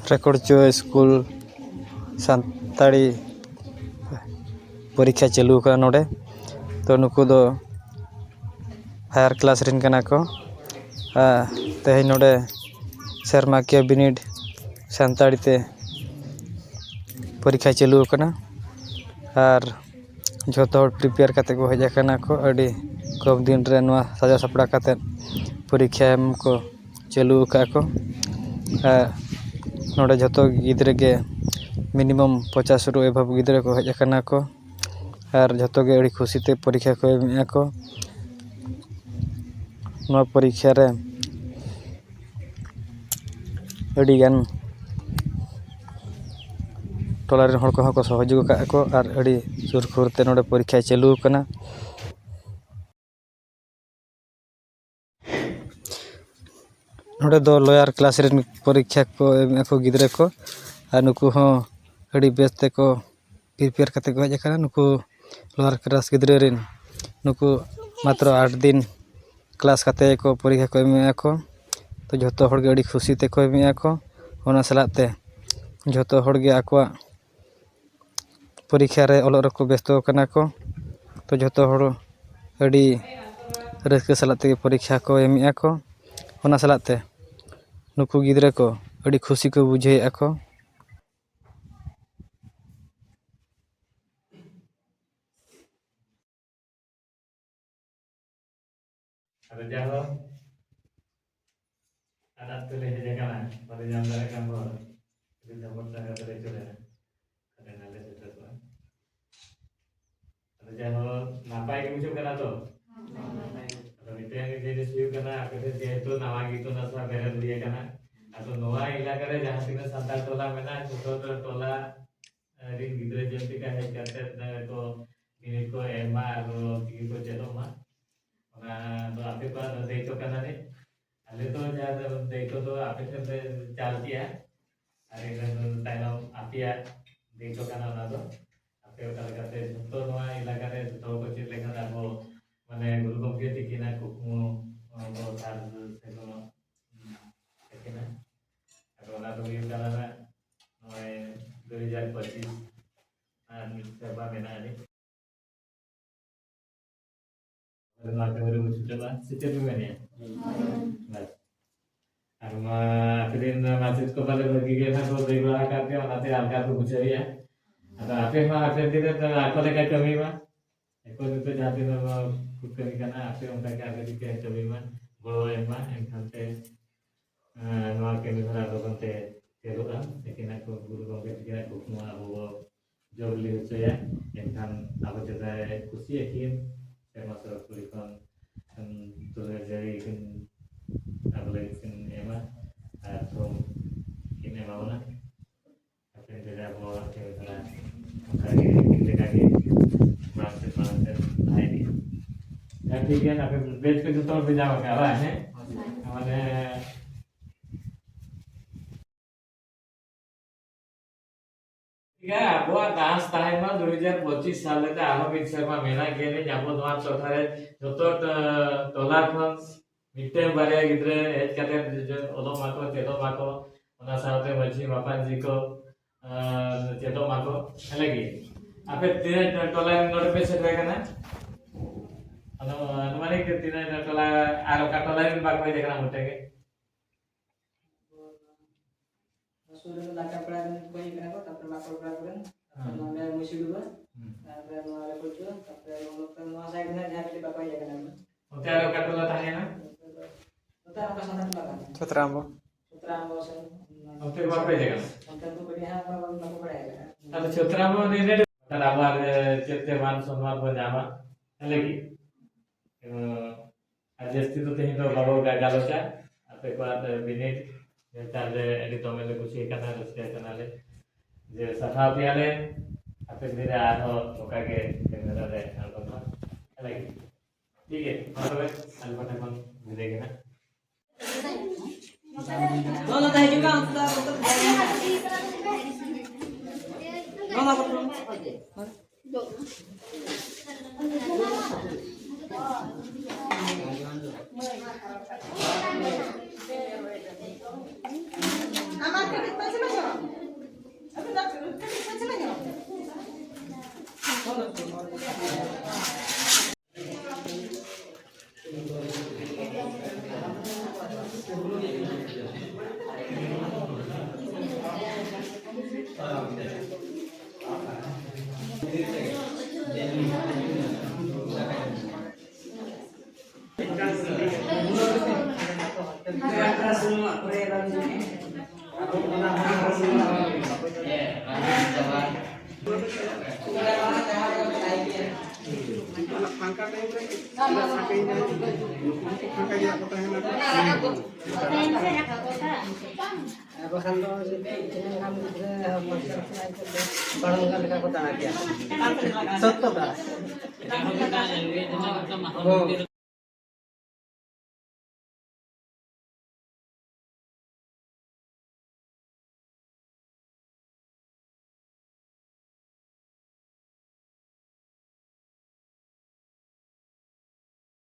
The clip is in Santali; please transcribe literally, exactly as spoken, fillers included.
ᱴᱷᱟᱹᱠᱩᱨ ᱪᱚ ᱥᱠᱩᱞ ᱥᱟᱱᱛᱟᱲᱤ ᱯᱚᱨᱤᱠᱠᱷᱟ ᱪᱟᱹᱞᱩ ᱟᱠᱟᱱᱟ ᱱᱚᱰᱮ᱾ ᱛᱚ ᱱᱩᱠᱩ ᱫᱚ ᱦᱟᱭᱟᱨ ᱠᱞᱟᱥ ᱨᱮᱱ ᱠᱟᱱᱟ ᱠᱚ᱾ ᱟᱨ ᱛᱮᱦᱮᱧ ᱱᱚᱰᱮ ᱥᱮᱨᱢᱟᱠᱤᱭᱟᱹ ᱵᱤᱱᱤᱰ ᱥᱟᱱᱛᱟᱲᱤ ᱛᱮ ᱯᱚᱨᱤᱠᱠᱷᱟ ᱪᱟᱹᱞᱩ ᱟᱠᱟᱱᱟ᱾ ᱟᱨ ᱡᱷᱚᱛᱚ ᱦᱚᱲ ᱯᱨᱤᱯᱮᱭᱟᱨ ᱠᱟᱛᱮ ᱠᱚ ᱦᱮᱡ ᱟᱠᱟᱱᱟ ᱠᱚ᱾ ᱟᱹᱰᱤ ᱠᱚᱢ ᱫᱤᱱ ᱨᱮ ᱱᱚᱣᱟ ᱥᱟᱡᱟᱣ ᱥᱟᱯᱲᱟᱣ ᱠᱟᱛᱮ ᱯᱚᱨᱤᱠᱠᱷᱟ ᱮᱢ ᱠᱚ ᱪᱟᱹᱞᱩ ᱟᱠᱟᱫᱼᱟ ᱠᱚ᱾ ᱟᱨ ᱱᱚᱰᱮ ᱡᱷᱚᱛᱚ ᱜᱤᱫᱽᱨᱟᱹ ᱜᱮ ᱢᱤᱱᱤᱢᱟᱢ ᱯᱚᱪᱟᱥ ᱨᱩ ᱮᱵᱷᱟᱵᱽ ᱜᱤᱫᱽᱨᱟᱹ ᱠᱚ ᱦᱮᱡ ᱟᱠᱟᱱᱟ ᱠᱚ᱾ ᱟᱨ ᱡᱷᱚᱛᱚ ᱜᱮ ᱟᱹᱰᱤ ᱠᱷᱩᱥᱤ ᱛᱮ ᱯᱚᱨᱤᱠᱠᱷᱟ ᱠᱚ ᱮᱢᱮᱫᱼᱟ ᱠᱚ᱾ ᱱᱚᱣᱟ ᱯᱚᱨᱤᱠᱠᱷᱟ ᱨᱮ ᱟᱹᱰᱤᱜᱟᱱ ᱴᱚᱞᱟ ᱨᱮᱱ ᱦᱚᱲ ᱠᱚᱦᱚᱸ ᱠᱚ ᱥᱚᱦᱚᱡᱳᱜᱽ ᱟᱠᱟᱫ ᱠᱚ ᱟᱨ ᱟᱹᱰᱤ ᱥᱩᱨ ᱠᱷᱩᱨ ᱛᱮ ᱱᱚᱰᱮ ᱯᱚᱨᱤᱠᱠᱷᱟ ᱪᱟᱹᱞᱩ ᱟᱠᱟᱱᱟ᱾ ᱱᱚᱰᱮ ᱫᱚ ᱞᱚᱭᱟᱨ ᱠᱞᱟᱥ ᱨᱮᱱ ᱯᱚᱨᱤᱠᱠᱷᱟ ᱠᱚ ᱮᱢᱮᱫᱼᱟ ᱠᱚ ᱜᱤᱫᱽᱨᱟᱹ ᱠᱚ, ᱟᱨ ᱱᱩᱠᱩ ᱦᱚᱸ ᱟᱹᱰᱤ ᱵᱮᱥ ᱛᱮᱠᱚ ᱯᱨᱤᱯᱮᱭᱟᱨ ᱠᱟᱛᱮ ᱠᱚ ᱦᱮᱡ ᱟᱠᱟᱱᱟ᱾ ᱱᱩᱠᱩ ᱞᱚᱣᱟᱨ ᱠᱞᱟᱥ ᱜᱤᱫᱽᱨᱟᱹ ᱨᱮᱱ ᱱᱩᱠᱩ ᱢᱟᱛᱨᱚ ᱟᱴ ᱫᱤᱱ ᱠᱞᱟᱥ ᱠᱟᱛᱮ ᱠᱚ ᱯᱚᱨᱤᱠᱠᱷᱟ ᱠᱚ ᱮᱢᱮᱫᱼᱟ ᱠᱚ᱾ ᱛᱚ ᱡᱷᱚᱛᱚ ᱦᱚᱲᱜᱮ ᱟᱹᱰᱤ ᱠᱷᱩᱥᱤ ᱛᱮᱠᱚ ᱮᱢᱮᱫᱼᱟ ᱠᱚ᱾ ᱚᱱᱟ ᱥᱟᱞᱟᱜ ᱛᱮ ᱡᱷᱚᱛᱚ ᱦᱚᱲᱜᱮ ᱟᱠᱚᱣᱟᱜ ᱯᱚᱨᱤᱠᱠᱷᱟ ᱨᱮ ᱚᱞᱚᱜ ᱨᱮᱠᱚ ᱵᱮᱥᱛᱚ ᱟᱠᱟᱱᱟ ᱠᱚ᱾ ᱛᱚ ᱡᱷᱚᱛᱚ ᱦᱚᱲ ᱟᱹᱰᱤ ᱨᱟᱹᱥᱠᱟᱹ ᱥᱟᱞᱟᱜ ᱛᱮᱜᱮ ᱯᱚᱨᱤᱠᱠᱷᱟ ᱠᱚ ᱮᱢᱮᱫᱼᱟ ᱠᱚ᱾ ᱚᱱᱟ ᱥᱟᱞᱟᱜ ᱛᱮ ᱱᱩᱠᱩ ᱜᱤᱫᱽᱨᱟᱹ ᱠᱚ ᱟᱹᱰᱤ ᱠᱷᱩᱥᱤ ᱠᱚ ᱵᱩᱡᱷᱟᱹᱣᱮᱫᱼᱟ ᱠᱚ᱾ ᱟᱫᱚ ᱡᱟᱭᱦᱳᱠ, ᱟᱫ ᱟᱫ ᱛᱮᱞᱮ ᱦᱮᱡ ᱟᱠᱟᱱᱟ, ᱵᱟᱞᱮ ᱧᱟᱢ ᱫᱟᱲᱮᱭᱟᱜ ᱠᱟᱱ ᱦᱚᱲ, ᱟᱹᱰᱤ ᱫᱷᱟᱯᱚᱲ ᱥᱟᱸᱜᱷᱟᱨ ᱛᱮᱞᱮ ᱪᱟᱞᱟᱜᱼᱟ᱾ ᱟᱞᱮ ᱱᱟᱞᱮ ᱥᱮᱴᱮᱨ ᱠᱚᱜᱼᱟ᱾ ᱟᱫᱚ ᱡᱟᱭᱦᱳᱠ, ᱱᱟᱯᱟᱭ ᱜᱮ ᱵᱩᱡᱷᱟᱹᱜ ᱠᱟᱱᱟ ᱛᱚ? ᱟᱫᱚ ᱢᱤᱫᱴᱮᱱ ᱡᱤᱱᱤᱥ ᱦᱩᱭᱩᱜ ᱠᱟᱱᱟ, ᱟᱯᱮ ᱴᱷᱮᱱ ᱡᱮᱦᱮᱛᱩ ᱱᱟᱣᱟ ᱜᱮ ᱤᱛᱩᱱ ᱟᱥᱲᱟ ᱵᱮᱨᱮᱫ ᱦᱩᱭ ᱟᱠᱟᱱᱟ, ᱟᱫᱚ ᱱᱚᱣᱟ ᱮᱞᱟᱠᱟ ᱨᱮ ᱡᱟᱦᱟᱸ ᱛᱤᱱᱟᱹᱜ ᱥᱟᱱᱛᱟᱲ ᱴᱚᱞᱟ ᱢᱮᱱᱟᱜᱼᱟ, ᱡᱷᱚᱛᱚ ᱴᱚᱞᱟ ᱨᱤᱱ ᱜᱤᱫᱽᱨᱟᱹ ᱡᱮᱢᱛᱤᱠᱟ ᱦᱮᱡ ᱠᱟᱛᱮ ᱠᱚ ᱵᱤᱱᱤᱰ ᱠᱚ ᱮᱢ ᱢᱟ ᱟᱨ ᱚᱞ ᱪᱤᱠᱤ ᱠᱚ ᱪᱮᱫᱚᱜ ᱢᱟ, ᱚᱱᱟ ᱫᱚ ᱟᱯᱮ ᱠᱚᱣᱟᱜ ᱫᱚ ᱫᱟᱭᱤᱛᱛᱚ ᱠᱟᱱᱟ ᱨᱮ᱾ ᱟᱞᱮ ᱫᱚ ᱡᱟᱦᱟᱸ ᱫᱚ ᱫᱟᱭᱤᱛᱛᱚ ᱫᱚ ᱟᱯᱮ ᱴᱷᱮᱱ ᱞᱮ ᱪᱟᱞ ᱠᱮᱜᱼᱟ, ᱟᱨ ᱤᱱᱟᱹ ᱛᱟᱭᱱᱚᱢ ᱟᱯᱮᱭᱟᱜ ᱫᱟᱭᱤᱛᱛᱚ ᱠᱟᱱᱟ ᱚᱱᱟ ᱫᱚ᱾ ᱟᱯᱮ ᱚᱠᱟ ᱞᱮᱠᱟᱛᱮ ᱡᱷᱚᱛᱚ ᱱᱚᱣᱟ ᱮᱞᱟᱠᱟ ᱨᱮ ᱡᱷᱚᱛᱚ ᱦᱚᱲ ᱠᱚ ᱪᱮᱫ ᱞᱮᱠᱷᱟᱱ ᱟᱵᱚ ᱢᱟᱱᱮ ᱜᱩᱨᱩ ᱜᱚᱢᱠᱮ ᱛᱤᱠᱤᱱᱟᱜ ᱠᱩᱠᱢᱩ ᱵᱚ ᱥᱟᱨ ᱥᱮ ᱵᱚ ᱛᱟᱹᱠᱤᱱᱟ᱾ ᱟᱫᱚ ᱚᱱᱟ ᱫᱚ ᱦᱩᱭᱩᱜ ᱠᱟᱱᱟ ᱪᱟᱵᱟ, ᱥᱮ ᱪᱮᱫ ᱯᱮ ᱢᱮᱱᱮᱜᱼᱟ? ᱵᱟᱥ᱾ ᱟᱨ ᱢᱟ ᱟᱯᱮ ᱨᱮᱱ ᱢᱟᱪᱮᱫ ᱠᱚ ᱯᱟᱞᱮ ᱵᱷᱟᱹᱜᱤ ᱜᱮ ᱱᱟᱜ ᱠᱚ ᱞᱟᱹᱭ ᱵᱟᱲᱟ ᱟᱠᱟᱫ ᱯᱮᱭᱟ, ᱚᱱᱟᱛᱮ ᱟᱞᱜᱟ ᱠᱚ ᱵᱩᱡᱷᱟᱹᱣᱮᱜᱼᱟ᱾ ᱟᱫᱚ ᱟᱯᱮ ᱦᱚᱸ ᱟᱯᱮ ᱛᱤᱱᱟᱹᱜ ᱟᱠᱚ ᱞᱮᱠᱟ ᱠᱟᱹᱢᱤ ᱢᱟ, ᱟᱠᱚ ᱞᱮᱠᱟ ᱡᱟᱦᱟᱸ ᱛᱤᱱᱟᱹᱜ ᱠᱚ ᱠᱟᱹᱢᱤ ᱠᱟᱱᱟ, ᱟᱯᱮ ᱚᱱᱠᱟ ᱜᱮ ᱟᱯᱮ ᱛᱤᱱᱟᱹᱜ ᱠᱟᱹᱢᱤ ᱢᱟ, ᱜᱚᱲᱚ ᱮᱢ ᱢᱟ, ᱮᱱᱠᱷᱟᱱ ᱛᱮ ᱮᱸ, ᱱᱚᱣᱟ ᱠᱟᱹᱢᱤ ᱦᱚᱨᱟ ᱞᱚᱜᱚᱱ ᱛᱮ ᱪᱟᱹᱞᱩᱜᱼᱟ᱾ ᱛᱤᱠᱤᱱᱟᱜ ᱠᱚ ᱜᱩᱨᱩ ᱜᱚᱢᱠᱮ ᱛᱤᱠᱤᱱᱟᱜ ᱠᱩᱠᱢᱩ ᱟᱵᱚ ᱵᱚ ᱡᱚ ᱵᱤᱞᱤ ᱦᱚᱪᱚᱭᱟ᱾ ᱮᱱᱠᱷᱟᱱ ᱟᱵᱚ ᱪᱮᱛᱟᱱ ᱨᱮ ᱠᱩᱥᱤ ᱟᱹᱠᱤᱱ ᱥᱮᱨᱢᱟ ᱥᱚᱨᱚᱜ ᱠᱩᱲᱤ ᱠᱷᱚᱱ ᱫᱩᱞᱟᱹᱲ ᱡᱟᱹᱲᱤ ᱠᱤᱱ ᱟᱵᱚ ᱞᱟᱹᱜᱤᱫ ᱠᱤᱱ ᱮᱢᱟ ᱟᱨ ᱛᱷᱩᱢ ᱠᱤᱱ ᱮᱢᱟ ᱵᱚᱱᱟ᱾ ᱦᱟᱯᱮᱱ ᱫᱤᱱ ᱨᱮ ᱟᱵᱚᱣᱟᱜ ᱠᱟᱹᱢᱤ ᱦᱚᱨᱟ ᱚᱱᱠᱟ ᱜᱮ ᱞᱮᱠᱟ ᱜᱮ ᱢᱟᱲᱟᱝ ᱥᱮᱫ ᱢᱟᱲᱟᱝ ᱥᱮᱫ ᱞᱟᱦᱟ ᱤᱫᱤᱜᱼᱟ᱾ ᱦᱮᱸ, ᱴᱷᱤᱠ ᱜᱮᱭᱟ, ᱟᱯᱮ ᱵᱮᱪ ᱠᱚ ᱡᱚᱛᱚ ᱦᱚᱲ ᱯᱮ ᱧᱟᱢ ᱟᱠᱟᱫᱼᱟ, ᱵᱟᱝ? ᱦᱮᱸ? ᱢᱟᱱᱮ, ᱴᱷᱤᱠ ᱜᱮᱭᱟ, ᱟᱵᱚᱣᱟᱜ ᱫᱟᱥ ᱛᱟᱦᱮᱱ ᱢᱟ ᱫᱩ ᱦᱟᱡᱟᱨ ᱯᱚᱸᱪᱤᱥ ᱥᱟᱞ ᱨᱮ ᱟᱨᱦᱚᱸ ᱢᱤᱫ ᱥᱮᱨᱢᱟ ᱢᱮᱱᱟᱜ ᱜᱮᱭᱟ᱾ ᱟᱵᱚ ᱱᱚᱣᱟ ᱴᱚᱴᱷᱟ ᱨᱮ ᱡᱚᱛᱚ ᱴᱚ-, ᱴᱚᱞᱟ ᱠᱷᱚᱱ ᱢᱤᱫᱴᱮᱱ ᱵᱟᱨᱭᱟ ᱜᱤᱫᱽᱨᱟᱹ ᱦᱮᱡ ᱠᱟᱛᱮ ᱚᱞᱚᱜ ᱢᱟᱠᱚ, ᱪᱮᱫᱚᱜ ᱢᱟᱠᱚ, ᱚᱱᱟ ᱥᱟᱶᱛᱮ ᱢᱟᱹᱡᱷᱤ ᱢᱟᱯᱟᱡᱷᱤ ᱠᱚ, ᱟᱨ ᱪᱮᱫᱚᱜ ᱢᱟᱠᱚ, ᱦᱮᱸ ᱞᱟᱹᱜᱤᱫ᱾ ᱟᱯᱮ ᱛᱤᱱᱟᱹᱜ ᱴᱚᱞᱟ ᱨᱮᱱ ᱱᱚᱰᱮ ᱯᱮ ᱥᱮᱴᱮᱨ ᱟᱠᱟᱱᱟ? ᱟᱫᱚ ᱱᱚᱣᱟ ᱨᱮ ᱛᱤᱱᱟᱹᱜ ᱴᱚᱞᱟ, ᱟᱨ ᱚᱠᱟ ᱴᱚᱞᱟ ᱨᱮᱱ ᱵᱟᱠᱚ ᱦᱮᱡ ᱟᱠᱟᱱᱟ ᱢᱚᱴᱮ ᱜᱮ? ᱥᱩᱨ ᱨᱮ ᱞᱟᱠᱟ ᱯᱟᱲᱟ ᱨᱮᱱ ᱠᱚ ᱦᱮᱡ ᱟᱠᱟᱱᱟ ᱠᱚ, ᱛᱟᱨᱯᱚᱨᱮ ᱢᱟᱠᱚᱲ ᱯᱟᱲᱟ ᱠᱚᱨᱮᱱ, ᱛᱟᱨᱯᱚᱨᱮ ᱦᱮᱸ᱾ ᱱᱚᱰᱮ ᱢᱩᱪᱤ ᱰᱩᱵᱟᱹ, ᱦᱮᱸ᱾ ᱛᱟᱨᱯᱚᱨᱮ ᱱᱚᱣᱟ ᱨᱮ ᱠᱚ ᱦᱤᱡᱩᱜᱼᱟ, ᱛᱟᱨᱯᱚᱨᱮ ᱱᱚᱛᱮ ᱱᱚᱣᱟ ᱥᱟᱭᱤᱰ ᱨᱮ ᱡᱟᱦᱟᱸᱭ ᱠᱟᱹᱴᱤᱡ ᱵᱟᱠᱚ ᱦᱮᱡ ᱟᱠᱟᱱᱟ᱾ ᱚᱱᱛᱮ ᱟᱨ ᱚᱠᱟ ᱴᱚᱞᱟ ᱛᱟᱦᱮᱸᱭᱮᱱᱟ? ᱱᱚᱛᱮ ᱟᱨ ᱚᱠᱟ ᱥᱟᱱᱛᱟᱲ ᱴᱚᱞᱟ ᱛᱟᱦᱮᱸᱭᱮᱱᱟ? ᱪᱷᱚᱛᱨᱟᱢᱵᱚ᱾ ᱪᱷᱚᱛᱨᱟᱢᱵᱚ ᱥᱮ ᱚᱱᱛᱮ ᱫᱚ ᱵᱟᱯᱮ ᱦᱮᱡ ᱟᱠᱟᱱᱟ? ᱚᱱᱛᱮ ᱫᱚ ᱠᱟᱹᱴᱤᱡ ᱦᱟᱸᱜ ᱵᱟᱠᱚ ᱵᱟᱲᱟᱭ ᱟᱠᱟᱫᱟ᱾ ᱟᱫᱚ ᱪᱷᱚᱛᱨᱟᱢᱵᱚ ᱱᱤᱭᱟᱹ ᱟᱵᱚᱣᱟᱜ ᱪᱮᱫ ᱛᱮ ᱢᱟᱱ ᱥᱚᱱᱢᱟᱱ ᱵᱚᱱ ᱧᱟᱢᱟ? ᱦᱮᱸ ᱞᱟᱹᱜᱤᱫ? ᱮᱸ, ᱟᱨ ᱡᱟᱹᱥᱛᱤ ᱫᱚ ᱛᱮᱦᱮᱧ ᱫᱚ ᱵᱟᱵᱚ ᱜᱟ-, ᱜᱟᱞᱚᱪᱟ᱾ ᱟᱯᱮ ᱠᱚᱣᱟᱜ ᱵᱤᱱᱤᱰ ᱪᱮᱛᱟᱱ ᱨᱮ ᱟᱹᱰᱤ ᱫᱚᱢᱮ ᱞᱮ ᱠᱩᱥᱤ ᱟᱠᱟᱱᱟ, ᱨᱟᱹᱥᱠᱟᱹ ᱟᱠᱟᱱᱟᱞᱮ᱾ ᱡᱮ ᱥᱟᱨᱦᱟᱣ ᱯᱮᱭᱟᱞᱮ, ᱟᱯᱮ ᱫᱤᱱ ᱨᱮ ᱟᱨᱦᱚᱸ ᱱᱚᱝᱠᱟ ᱜᱮ ᱠᱟᱹᱢᱤ ᱦᱚᱨᱟ ᱞᱮ ᱟᱬᱜᱚᱱ ᱢᱟ᱾ ᱦᱮᱸ ᱞᱟᱹᱜᱤᱫ? ᱴᱷᱤᱠ ᱜᱮᱭᱟ, ᱢᱟ ᱛᱚᱵᱮ ᱟᱞᱮ ᱯᱟᱦᱴᱟ ᱠᱷᱚᱱ ᱵᱤᱫᱟᱹᱭ ᱜᱮ ᱱᱟᱜ᱾ ᱵᱟᱠᱷᱟᱱ ᱫᱚ ᱱᱤᱛᱚᱜ ᱛᱤᱱᱟᱹᱜ ᱜᱟᱱ ᱜᱤᱫᱽᱨᱟᱹ ᱢᱟᱥᱴᱟᱨ ᱠᱚ ᱵᱟᱲᱚᱝ ᱜᱟᱱ ᱞᱮᱠᱟ ᱠᱚ ᱫᱟᱬᱟ ᱠᱮᱭᱟ᱾ ᱥᱚᱛᱛᱚ ᱠᱟᱛᱷᱟ᱾ ᱦᱳᱭ᱾